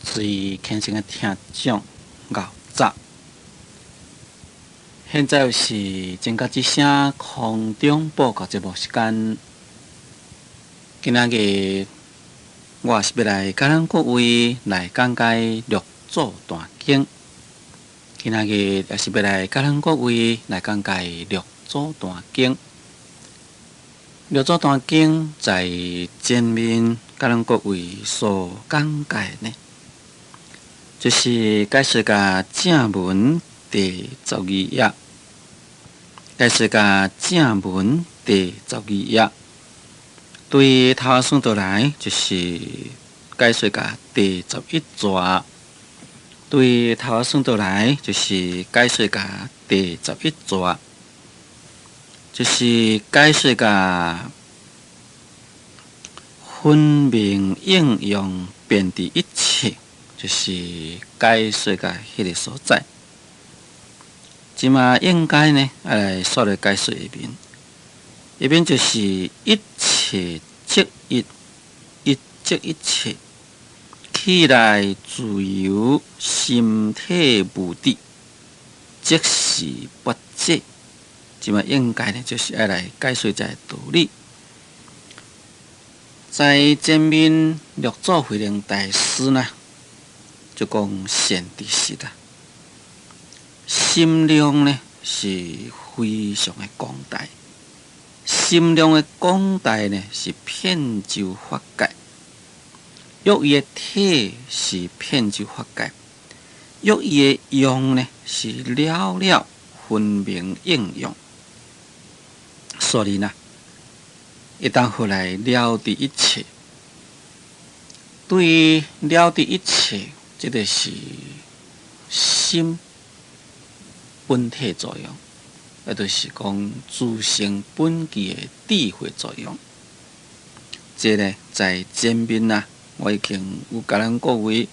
最虔誠的聽眾，𠢕早。現在是正覺之聲空中報告節目時間。今仔日我是欲來佮咱各位來講解六祖壇經。今仔日也是欲來佮咱各位來講解六祖壇經。六祖壇經在前面佮咱各位所講解呢，就是解說共正文第十二頁，解說共正文第十二頁，對頭仔算倒來就是解說共第十一逝，對頭仔算倒來就是解說共第十一逝。就是解說共分明應用遍知一切，就是解說共彼個所在。這馬應該呢，愛來煞來解說下面，下面就是一切即一，一即一切，起來自由心體無執，即是不解。這馬應該呢，就是愛來解說這个道理。在前面六祖慧能大師呢，就講善知識啦，心量呢是非常的廣大，心量的廣大呢是遍周法界，若伊的體是遍周法界，若伊的用呢是了了分明應用。所以呢，會當好來了知一切，對於了知一切，這個是心本體作用，也就是講自性本具的智慧作用。這个在前面啊，我已經有共咱各位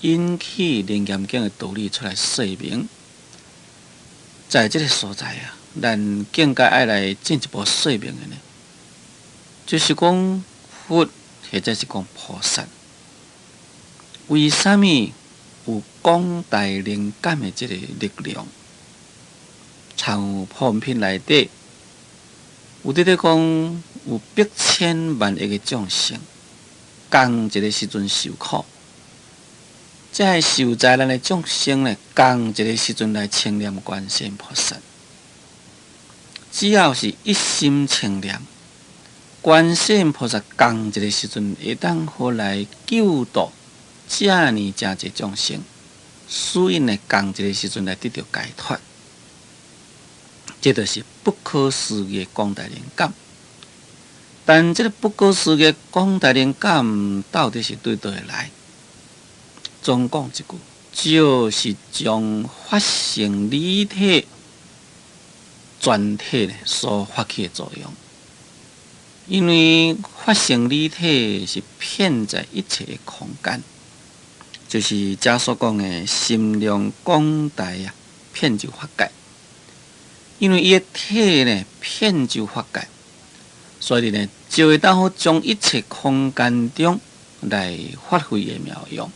引起楞嚴經的道理出來說明，在這个所在啊，咱更加愛來進一步說明的呢，就是講佛或者是講菩薩，為啥物有廣大靈感的這个力量？像普門品內底有佇咧講，有百千萬億的眾生，仝一个時陣受苦，這个受災難的眾生呢，仝一个時陣來稱念觀世音菩薩。只要是一心稱念，觀世音菩薩仝一个時陣會當好來救度遮爾誠濟眾生，使𪜶呢仝一个時陣來得著解脫，這就是不可思議的廣大靈感。但這个不可思議的廣大靈感到底是對佗位來？總講一句，就是將法性理體全體呢所發起的作用，因為法性理體是遍在一切的空間，就是遮所講的心量廣大啊，遍周法界。因為伊的體呢遍周法界，所以呢就會當好將一切空間中來發揮伊的妙用。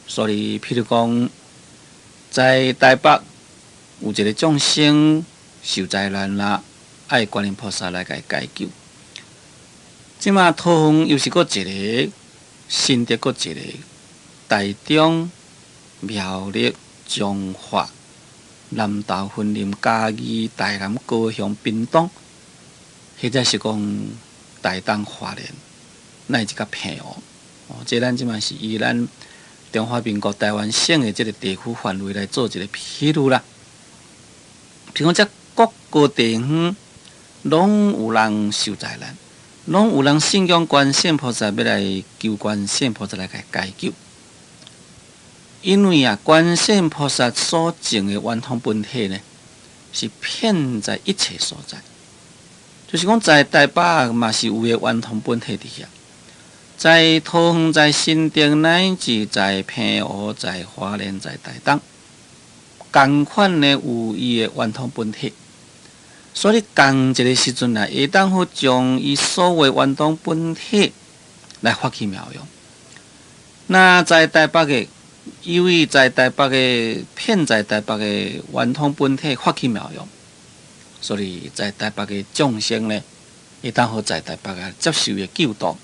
所以，譬如講，在台北有一个眾生受災難啦，愛觀音菩薩來共伊解救。這馬桃園又是閣一个，新竹閣一个，台中、苗栗、彰化、南投、雲林、嘉義、台南、高雄、屏東，或者是講台東、花蓮，乃至佮澎湖。哦，這咱這馬是以咱中華民國台灣省的這个地區範圍來做一个譬喻啦。譬如講，這各個地方攏有人受災難，攏有人信仰觀世音菩薩，欲來求觀世音菩薩來共伊解救。因為啊，觀世音菩薩所證的圓通本體呢，是遍在一切所在，就是講在台北嘛是有的圓通本體佇遐，在桃園、在新竹乃至在澎湖、在花蓮、在台東，仝款呢有伊的圓通本體。所以仝一个時陣啊，會當好將伊所謂圓通本體來發起妙用。那在台北的，由於在台北的遍在台北的圓通本體發起妙用，所以在台北的眾生呢，會當予在台北啊接受的救度，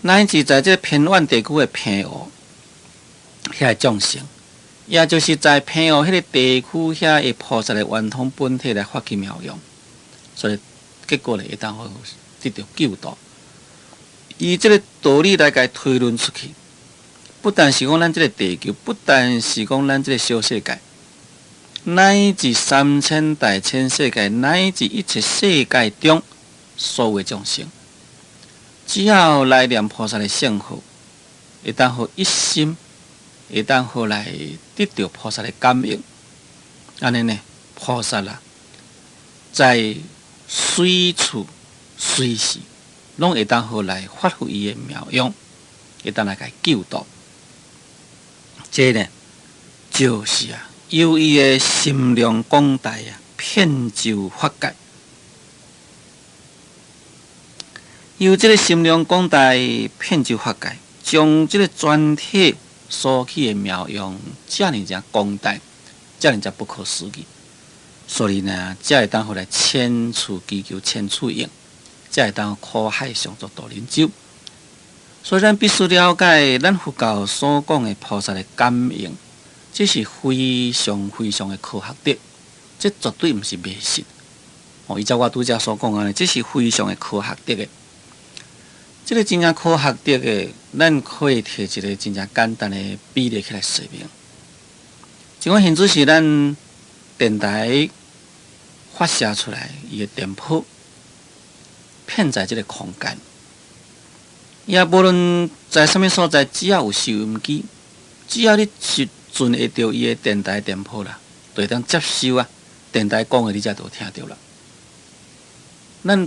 乃至在這個偏遠地區的澎湖遐的眾生，也就是在澎湖彼个地區遐的菩薩的圓通本體來發起妙用，所以結果呢，會當予得著救度。以這个道理來共推論出去，不但是講咱這个地球，不但是講咱這个小世界，乃至三千大千世界，乃至一切世界中所有眾生，只要來念菩薩的聖號，會當予一心，會當予來得著菩薩的感應。按呢呢，菩薩啊，在隨處隨時，攏會當予來發揮伊的妙用，會當來共救度。這呢，就是啊，由伊的心量廣大啊，遍周法界。由這个心量廣大，遍周法界，將這个全體所起的妙用，遮爾遮廣大，遮爾遮不可思議。所以呢，才會當予來千處祈求千處應，才會當苦海上作渡人舟。所以咱必須了解，咱佛教所講的菩薩的感應，這是非常非常的科學的，這絕對毋是迷信。哦，依照我拄才所講的，這是非常的科學的。這个真正科學的的，咱可以提一个真正簡單的比例起來說明。這款現子是咱電台發射出來伊的電波，遍在這个空間。也無論在啥物所在，只要有收音機，只要你是準會著伊的電台電波啦，就會當接收啊。電台講的，你才就聽著啦。咱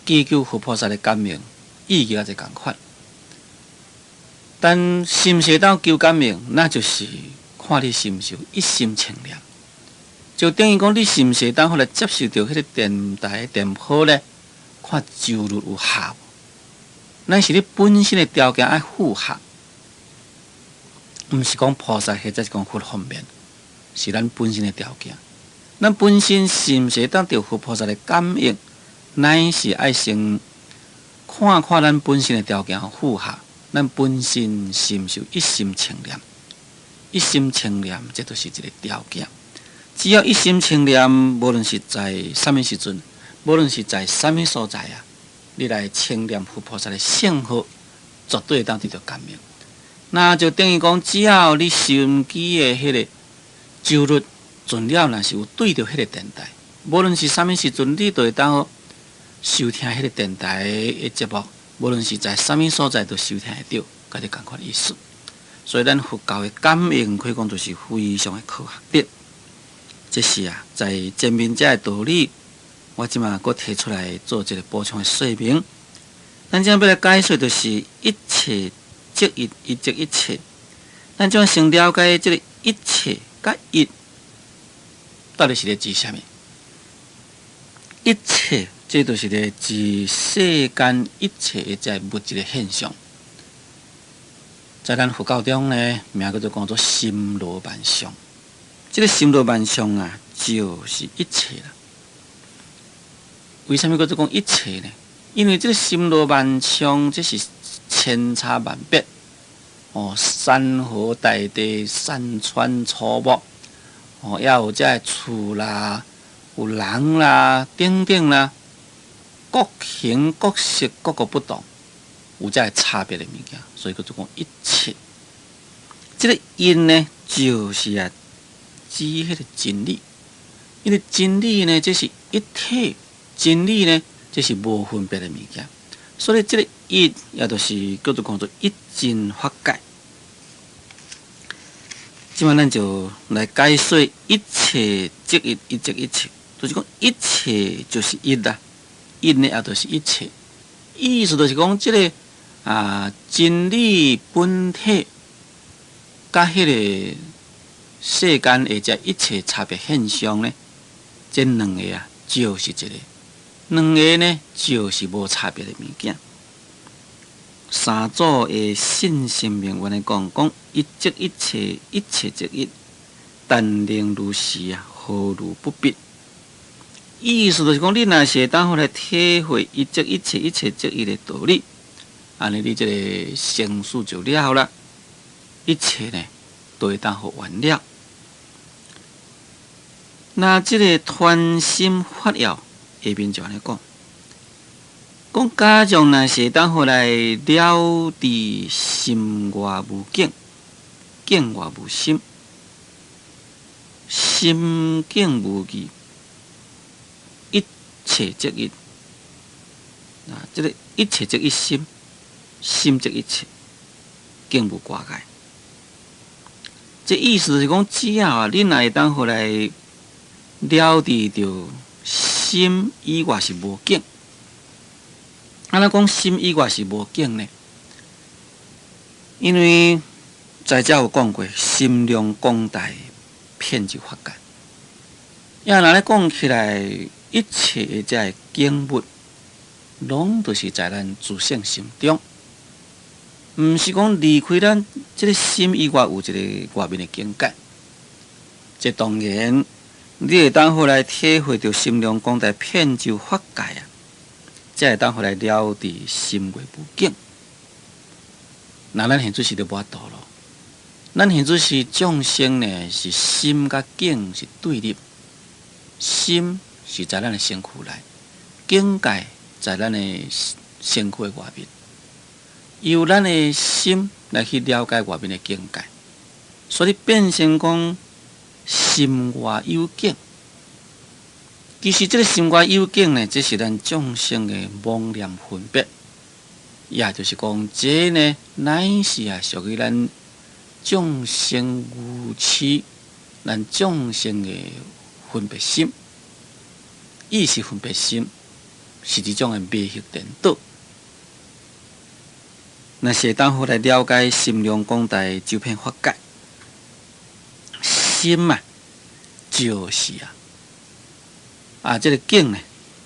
祈求佛菩薩的感應，意義也是仝款。但是毋是會當求感應，那就是看你是毋是有一心稱念。就等於講，你是毋是會當予來接受著彼个電台電波咧？看周率有合無？咱是你本身的條件愛符合，毋是講菩薩或者是講佛方便，是咱本身的條件。咱本身是毋是會當著佛菩薩的感應，乃是愛先看看咱本身的條件符合，咱本身是毋是有一心稱念？一心稱念，這就是一個條件。只要一心稱念，無論是在啥物時陣，無論是在啥物所在啊，你來稱念佛菩薩的聖號，絕對會當得著感應。那就等於講，只要你收音機的彼个周率盡了，若是有對著彼个電台，無論是啥物時陣，你都會當收聽彼個電台的節目，無論是在啥物所在，都收聽會著，佮你仝款意思。所以，咱佛教的感應可以講就是非常的科學的。這是啊，在前面這个道理，我這馬閣提出來做一個補充的說明。咱這欲來解說，就是一切即一，一即一切。咱這先了解這个一切佮一到底是咧指啥物？一切，這就是咧指世間一切的這物質的現象。在咱佛教中呢，名叫做講做森羅萬象。這个森羅萬象啊，就是一切啦。為啥物叫做講一切呢？因為這个森羅萬象，這是千差萬別。哦，山河大地、山川草木，哦，也有這个厝啦，有人啦，等等啦，各形各色各個不同，有這个差別的物件，所以叫做講一切。這个一呢，就是啊，指彼个真理，因為真理呢，這是一體，真理呢，這是無分別的物件，所以這个一，也就是叫做講做一真法界。這馬咱就來解說一切即一，一即一切，就是講一切就是一啦，一呢也就是一切，意思就是講這个啊真理本體，佮彼个世間的這一切差別現象呢，這兩个啊就是一个，兩个呢就是無差別的物件。三祖的信心銘有按呢講，講一即一切，一切即一，但能如是啊，何如不必？意思就是講，你若是會當好來體會一即一切，一切即一的道理，按呢你這个生死就了啦，一切呢都會當好完了。那這个傳心法要下面就按呢講，講假將若是會當好來了知心外無境，境外無心，心境無異，一切即一。啊，這个一切即一心，心即一切，境無掛礙。這意思是講，只要啊，你若會當好來了知著心以外是無境。按怎講心以外是無境呢？因為在遮有講過，心量廣大，遍周法界。也若咧講起來，一切的這个景物，攏都是在咱自性心中，毋是講離開咱這个心以外有一个外面的境界。這當然，你會當好來體會著心量廣大，遍周法界啊，才會當好來了知心外無境。那咱現在是就無法度囉。咱現在是眾生呢，是心佮境是對立，心是在咱的身軀內，境界在咱的身軀的外面。由咱的心來去了解外面的境界，所以變成講心外有境。其實這个心外有境呢，這是咱眾生的妄念分別，也就是講，這呢乃是啊屬於咱眾生愚癡，咱眾生的分別心，意識分別心是一種的迷惑顛倒。若是會當好來了解心量廣大，周遍法界，心啊，就是啊，啊，這个境呢，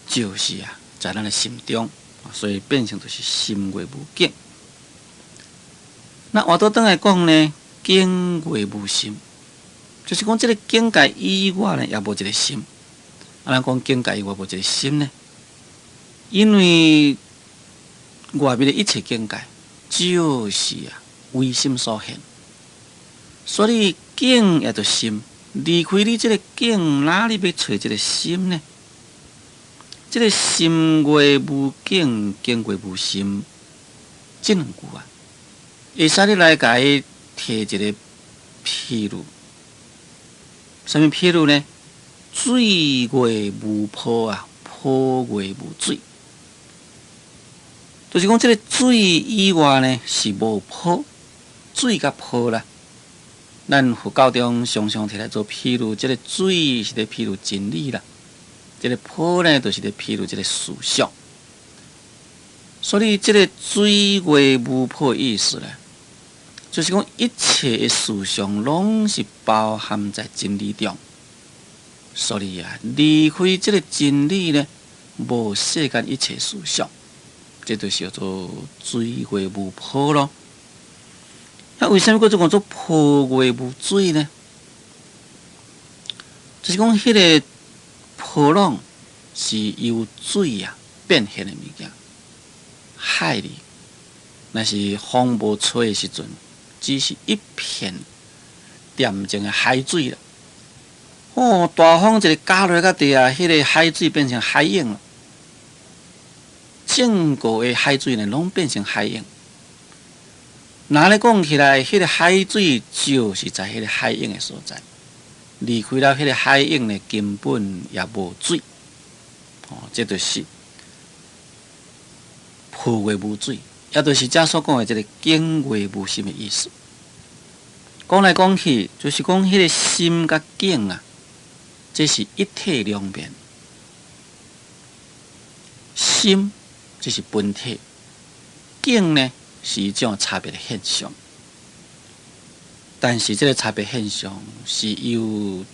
就是啊，在咱的心中，所以變成就是心外無境。那換倒轉來講呢，境外無心，就是講這个境界以外呢，也無一个心。啊，咱講境界以外無一个心呢，因為外面的一切境界，就是啊，唯心所現，所以境也就心，離開你這个境，哪裡欲揣這个心呢？這个心外無境，境外無心，這兩句啊，會使你來共伊提一个譬喻，啥物譬喻呢？水外無波啊，波外無水。就是講，這个水以外呢是無波，水佮波啦。咱佛教中常常提來做譬喻，這个水是咧譬喻真理啦，這个波呢就是咧譬喻這个事相。所以，這个水外無波意思咧，就是講一切的事相攏是包含在真理中。所以啊，離開這个真理呢，無世間一切事相。這就是叫做水外無波囉。啊，為啥物閣做講做波外無水呢？就是講，彼个波浪是由水啊變現的物件。海裡若是風無吹的時陣，只是一片恬靜的海水啦。哦，大風一个攪落去底啊，彼个海水變成海湧了。整個的海水呢，攏變成海湧。若咧講起來，彼个海水就是在彼个海湧的所在，離開了彼个海湧呢，根本也無水。哦，這就是波外無水，也就是遮所講的這个境外無心的意思。講來講去，就是講彼个心佮境啊，這是一體兩面。心這是本體，境呢是一種差別的現象。但是這个差別現象是由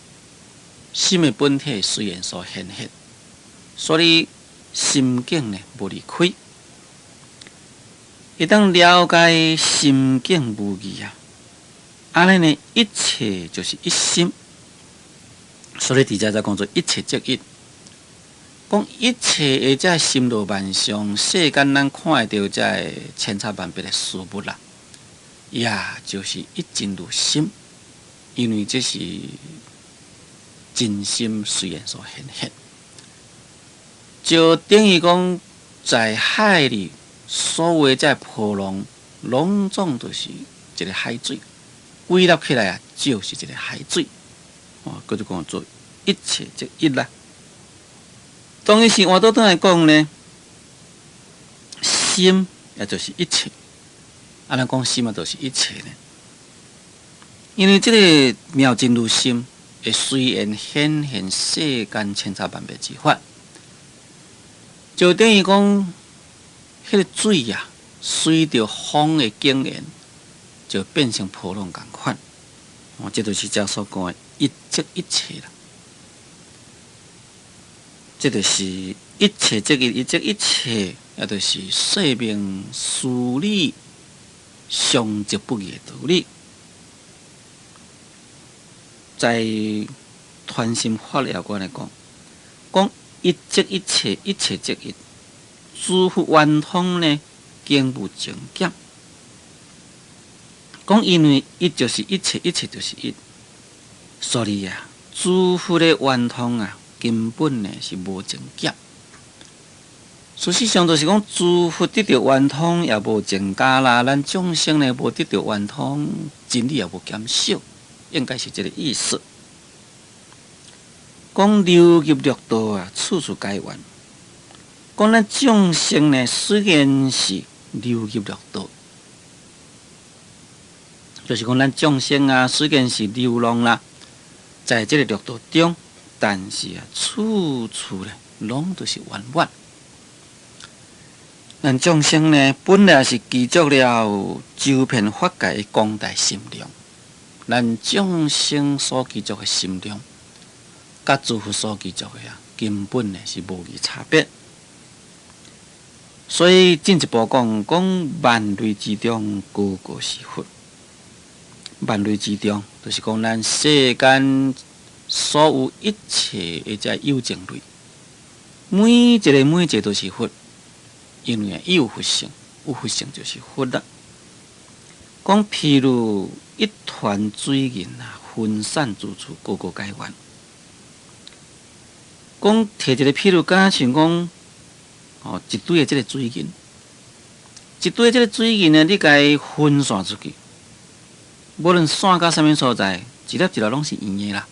心的本體隨緣所顯現，所以心境呢無離開。會當了解心境無異啊，按呢呢，一切就是一心，所以佇遮才講做一切即一。講一切的這森羅萬象，世間咱看會著這个千差萬別的事物啦，也就是一真如心，因為這是真心隨緣所顯現，就等於講在海裡所有這波浪，攏總都是一个海水，歸納起來啊，就是一个海水。哦，閣就講做一切即一啦。當伊是換倒轉來講呢，心也就是一切。按怎講心啊，就是一切呢？因為這个妙真如心會隨緣顯現世間千差萬別之法，就等於講，彼个水啊，隨著風的經緣，就變成波浪仝款。哦，這就是遮所講的一即一切啦。這就是一切即一，一即一切，也就是說明事理相續不二的道理。在傳心法要觀來講，講一即一切，一切即一，諸佛圓通呢，經無增減。講因為一就是一切，一切就是一，所以啊，諸佛的圓通啊，根本呢是無增減。事實上，就是講諸佛得著圓通也無增加啦，咱眾生呢無得著圓通，真理也無減少，應該是這个意思。講流入六道啊，處處皆緣。講咱眾生呢，雖然是流入六道，就是講咱眾生啊，雖然是流浪啦，在這个六道中，但是啊，處處咧，攏都是圓滿。咱眾生呢，本來是具足了周遍法界的廣大心量。咱眾生所具足的心量，佮諸佛所具足的啊，根本呢是無異差別。所以進一步講，講萬類之中，個個是佛。萬類之中，就是講咱世間所有一切的這有情類，每一个每一个都是佛，因為有佛性，有佛性就是佛啦。講譬如一團水銀啊，分散諸處，個個皆圓。講提一个譬如，敢像講，哦，一堆的這个水銀，一堆這个水銀呢，你共伊分散出去，無論散到啥物所在，一粒一粒攏是圓的啦。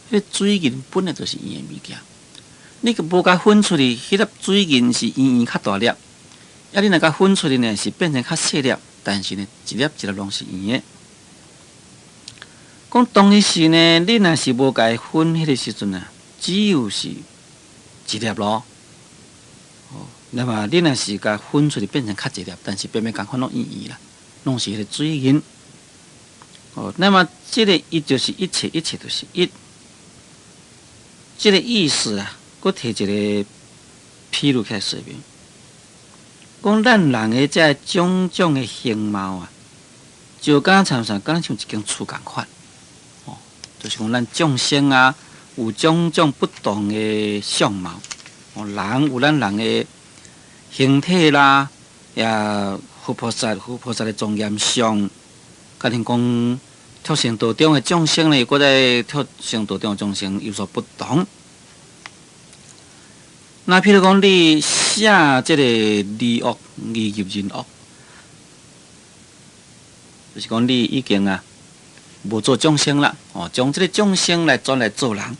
彼个水銀本來就是圓的物件，你無共分出去，彼粒水銀是圓圓較大粒，啊，你若共分出去呢，是變成較細粒，但是呢，一粒一粒攏是圓的。講當彼時呢，你若是無共伊分彼个時陣啊，只有是一粒咯。哦，那麼你若是共分出去變成較濟粒，但是變變仝款攏圓圓啦，攏是彼个水銀。哦，那麼這个一就是一切，一切就是一，這个意思啊，閣提一个譬如起來說明，講咱人的這種種的形貌啊，就敢親像敢像一間厝仝款，哦，就是講咱眾生啊，有種種不同的相貌，哦，人有咱人的形體啦，也佛菩薩、佛菩薩的莊嚴相。假如講，畜生道中的眾生呢，閣在畜生道中的眾生有所不同。那譬如講，你捨這个離惡而入人惡，就是講你已經啊無做眾生啦，哦，將這个眾生來轉來做人，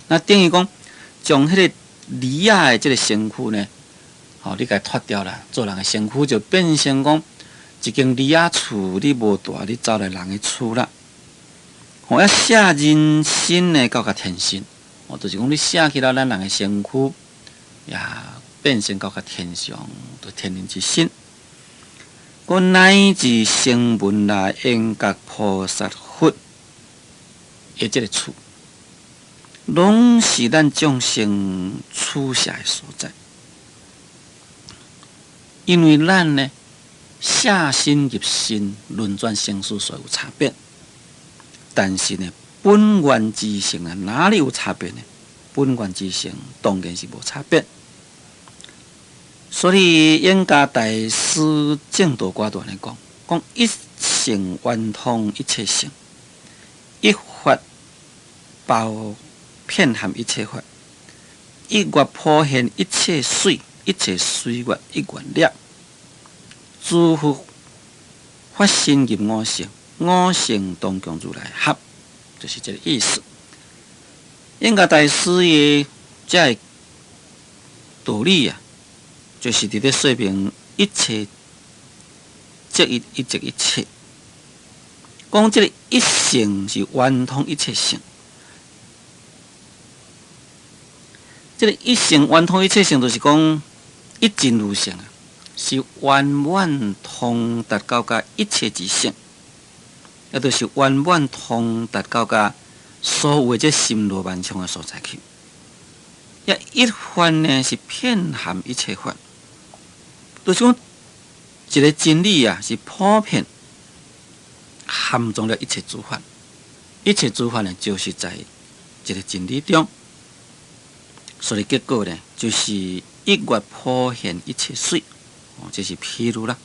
那等於講將彼个狸仔的這个身軀呢，哦，你共脫掉啦，做人的身軀就變成講一間狸仔厝，你無蹛，你走來人的厝啦。哦，啊，捨人身呢，到共天身，哦，就是講你捨去了咱人的身軀，也變成到共天上，就天人之身。閣乃至聲聞啦，緣覺菩薩佛的這个厝，攏是咱眾生取捨的所在。因為咱呢，捨身入身，輪轉生死所以有差別。但是呢，本願之性啊，哪裡有差別呢？本願之性當然是無差別。所以，永嘉大師證道歌就按呢講，講一性圓通一切性，一法包遍含一切法，一月普現一切水，一切水月一月粒。諸佛法身入五性，五性當共如來合，就是這個意思。永嘉大師的這個道理啊，就是佇咧說明一切即一，一即一切。講這個一性是圓通一切性，這個一性圓通一切性，就是講一真如性啊，是圓滿通達到佮一切之性，也就是圓滿通達到佮所有的這森羅萬象的所在去。也一法呢是遍含一切法，就是講一個真理啊，是普遍含藏了一切諸法，一切諸法呢，就是在一個真理中，所以結果呢，就是一月普現一切水，哦，這是譬喻啦。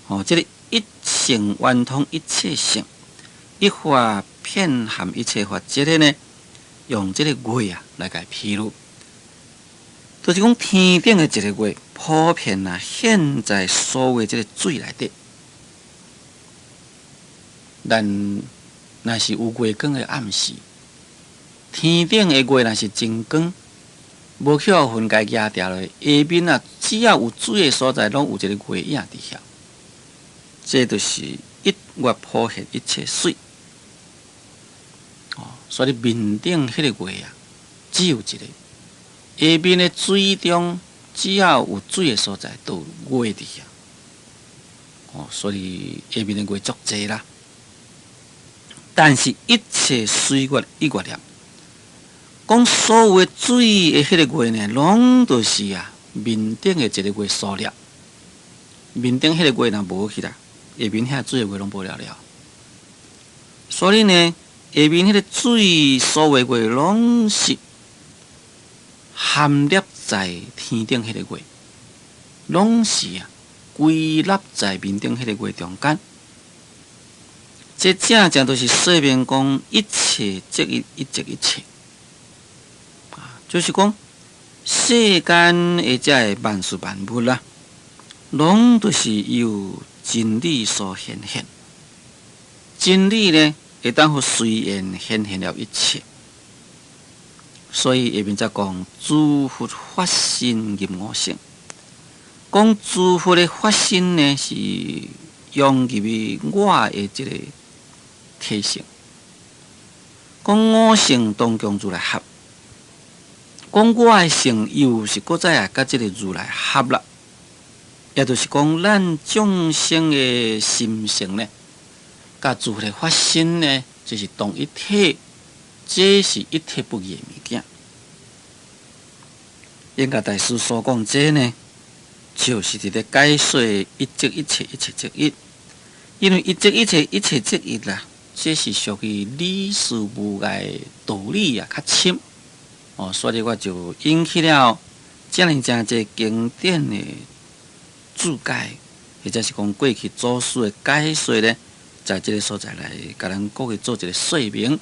哦，這個一性圓通一切性，一法遍含一切法，這個呢，用這個月啊來共譬喻，就是講天頂的一個月，普遍啊，現在所有這個水內底。咱若是有月光的暗時，天頂的月若是真光，無去予雲共遮牢落，下面啊，只要有水的所在，攏有一個月影佇遐。這就是一月普現一切水。哦，所以面頂彼個月啊，只有一個。下面的水中，只要有水的所在，都有月佇遐。哦，所以下面的月足濟啦。但是，一切水月一月粒，講所有的水的彼個月呢，攏都是啊面頂的一個月所粒。面頂彼個月若無去啦，下面遐水的月攏無了了。所以呢，下面彼個水所有的月攏是含納在天頂彼個月，攏是啊歸納在面頂彼個月中間。這正正就是說明講一切即一，一即一切，啊，就是講世間的這个萬事萬物啦，攏都是由真理所顯現。真理呢，會當予隨緣顯現了一切。所以下面才講諸佛法身入五性，講諸佛的法身呢，是融入於我的這個體性，講五性當共如來合，講我的性又是閣再來佮這個如來合啦，也就是講咱眾生的心性呢，佮諸佛的法身呢，就是同一體，這是一體不二的物件。永嘉大師所講這呢，就是佇咧解說一即一切，一切即一，因為一即一切，一切即一啦。這是屬於理事無礙道理啊，較深哦，所以我就引起了遮爾誠濟經典的注解，或者是講過去祖師的解說呢，在這個所在來共咱閣去做一個說明。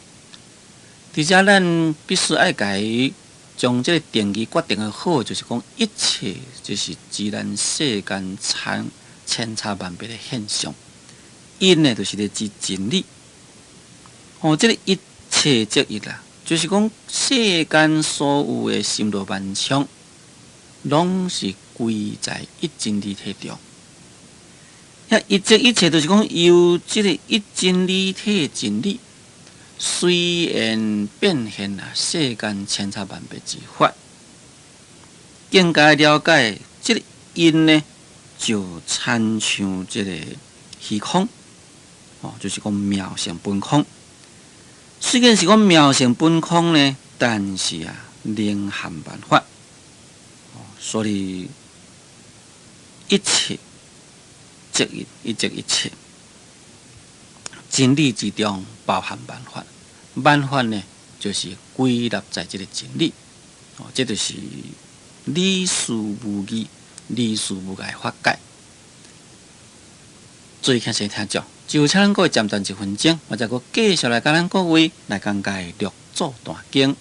佇遮咱必須愛共伊將這個定義決定的好，就是講一切就是指咱世間參千差萬別的現象，一呢就是咧指真理。哦，這個一切即一啦，就是講世間所有的森羅萬象，攏是歸在一真理體中。遐一即一切，就是講由這個一真理體的真理，隨緣變現啊，世間千差萬別之法。更加了解這個因呢，就親像這個虛空，哦，就是講妙性本空。雖然是講妙性本空呢，但是啊，能含萬法，所以一切即一，一即一切。真理之中包含萬法，萬法呢就是歸納在這个真理。哦，這就是理事無異，理事無礙法界。注意聽先聽講，就請咱各位暫停一分鐘，我再閣繼續來佮咱各位來講解六祖壇經。